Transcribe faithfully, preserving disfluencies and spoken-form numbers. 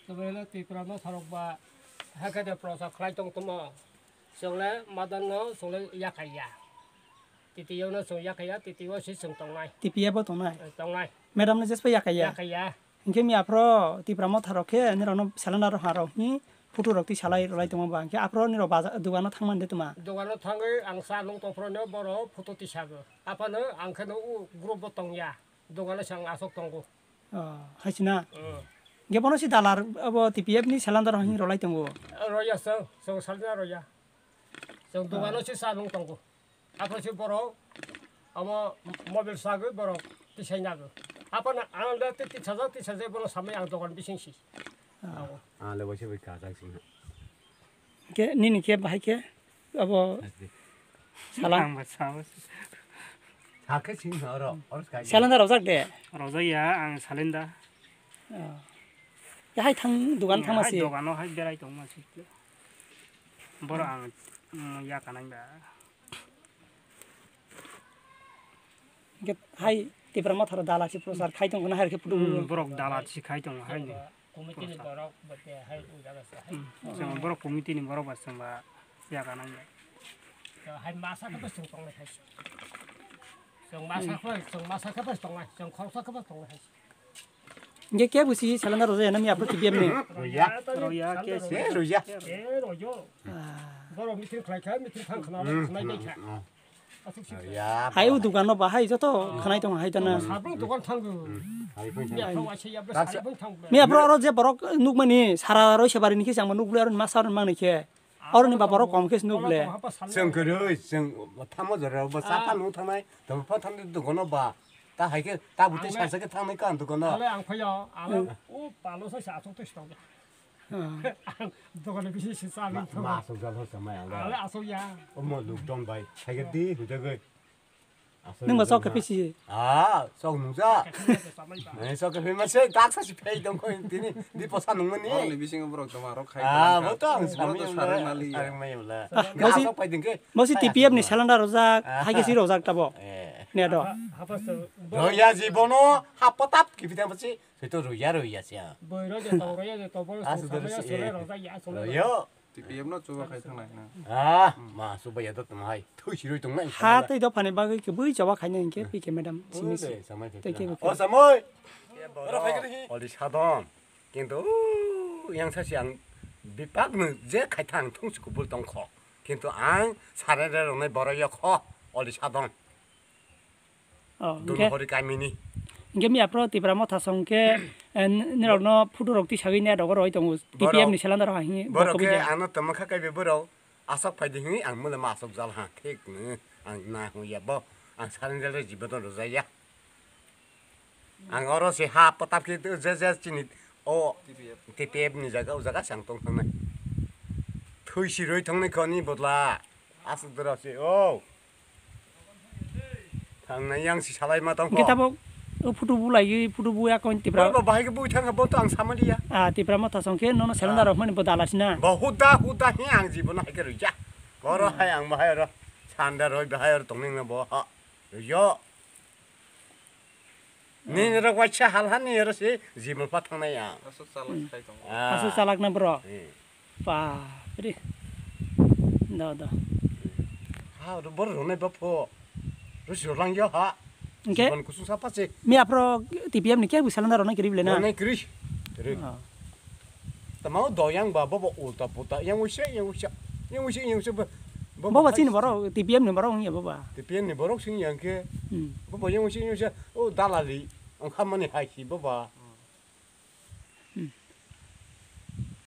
Tobele Tipra no sarok ba, hakhe de prosa khlai tong tongmo. Chwng le madan no chwng le yakhai ya. Titi yo no chwng yakhai ya, titi yo se chwng tongnai. T P F bo tongnai? Eh, tongnai. Madam no jespa yakhai ya? Yakhai ya. Hingke mi aphro Tipra Motha rok khe nirok no cylinder rok ha rok hi photo rok twi salai rwlai tongma ba, hingke aphro nirok baja-, dugan no thangma de tuma? Dugan no thangwi ang sa nung tong phro no boro photo tisa go. Aphano ang khe no u group bo tong ya. Dugan no se ang asok tongo. Oh, hai sina. Hmm. Hingke bono si dalar abo T P F ni cylinder rok hi rwlai tongo? Roya so, so salna roya. So dugan no se sa nung tongo. Aphro se borok, abo mobile sagwi borok tisai nago. Aphano ang le tei tisajak, tisajak bono samai ang dogan bising si. Ah. Ang le waisa bai kajak sing ha. Khe nini khe bahai khe abo sala. Ang ba sao. Sa khe sing ha oro, oro sky. Salenda rojak de? Rojak ya, ang salenda. Ah. Ya hai thang, dugan thang ma si? Hai dogan no hai berai tong ma si. Boro ang, mm, ya kanai ba. Hingke hai Tipra Motha rok dalar si prochar khai tong khe na hai rok khe phutu. Hmm, borok dalar si khai tong hai ni. Committee ni borok ba te hai o jaga sa hai. Hmm, chwng borok committee ni borok ba chwng ba yaga nang ya. Hai masa khe bo chwng tong lai hai. Chwng masa khe, chwng masa khe bo tong lai, chwng khoroksa khe bo tong lai hai. Hingke khe busi salanda rojak ya na mi aphro T P F ni? Roya. Roya, khe se roya. Eh, royo. Ah. Borok meeting khlai kha, meeting thang khna, hmm, khnai bai kha. Hmm. Asuk sik. Roya. Hai u dugan no bahai joto khnai tong hai ta na. Sabung dugan thang go. Hmm. Hai bai thang. Ya, thang wa se ya, tak sa. Sabung thang. Mi aphro aro je borok nukmani sara roi se bari ni khe chang ma nuk bole aro ni masa aro mang ni khe. Aro ni ba borok kom khe se nuk le. Chwng kwrwi, chwng thamo jora bo sa tha nung thangnai, tamo pha thangnai dugan no ba. Ta hai khe, ta butwi salsa khe thangnai ka ang dugan no. Ale ang phaio, ale o palo sa sa asuk twi sitong. Hmm. Ang dugan ni bisi si sa ma, ma asuk jal ho sa mai ang. Ale asuk ya. O mo lockdown bai, hai khe di hujagwi. Asuk nung ba chok khe pisi? Ah, chok nung ja. Eh, chok khe phi ma se, tak sa si phai dong kho tini, di posa nung mani. Oro ni bisingo borok toma rok khai. Ah, bo to ang sami sa ring mali. Ring mai la. Asuk phai ding khe. Bo si T P F ni salanda rojak, hai khe si rojak tabo. Eh. Ne do. Roya jibono hapatap kiphita basi, soito roya roya sia. Boi roya to, roya to, boi roya to, roya. T P F no chuba khai thangnai na. Ah, ma chuba ya do tong hai. Thui siroi tong nai. Ha tei dophani bagwi khe bui chawa khaina hingkhe P K madam simi si. Tei khe o samoi. Oro phai khe hi. Ori sadon. Kintu yang sa si ang bipak no je khai thang thung si kubul tong kho. Kintu ang sare re rong nai boro yo kho. Ori sadon. Oh, dun hori kamini. Hingke mi aphro Tipra Motha song khe, eh, nirok no photo rok tisagwi ne dogo roi tongo. T P F ni salanda rok hing. Borok khe ano tongma kha kaibe borok asok phai di hing ang mole ma asok jal ha thik no ang na hung ya bo ang salanda re jibo don rojak ya. Ang oro se ha patap khe je je chini o T P F ni jaga o jaga se ang tong thangnai. Thui siroi thangnai kho ni bodla. Asuk dora se, o. Thangnai yang si salai ma tong kho. Hingke tabok, o photo bu lai, photo bu ya kon Tipra. Bo bahai khe bui thang kha, bo to ang sama dia. Ah, Tipra Motha song khe, nono salanda rok mani bo dala sina. Bo huda, huda hi ang jibo no hai khe roi ja. Oro hai ang bahai oro. Sanda roi bahai oro tongning na bo ha. Roi yo. Nini rok waisa hal ha ni oro se jimon pha thangnai ang. Asuk chalak khai tongo. Ah. Asuk chalak na bro. Hmm. Bapre. Do, do. Ha, ro bor ronai bapho. Ro si rolang yo ha. Hingke? Jimon kusung sa pa se. Mi aphro T P F ni khe bu salanda ronai kiri bile na? Ronai kiri. Kiri. Ah. Tama o do yang ba, bobo ulta puta, yang usia, yang usia, yang usia, yang usia, bo, bo, bobo chini borok, T P F ni borok wngya boba. T P F ni borok sing yang khe, hmm, bobo yang usia, yang usia, o dalali, ang khamani hai si boba. Hmm.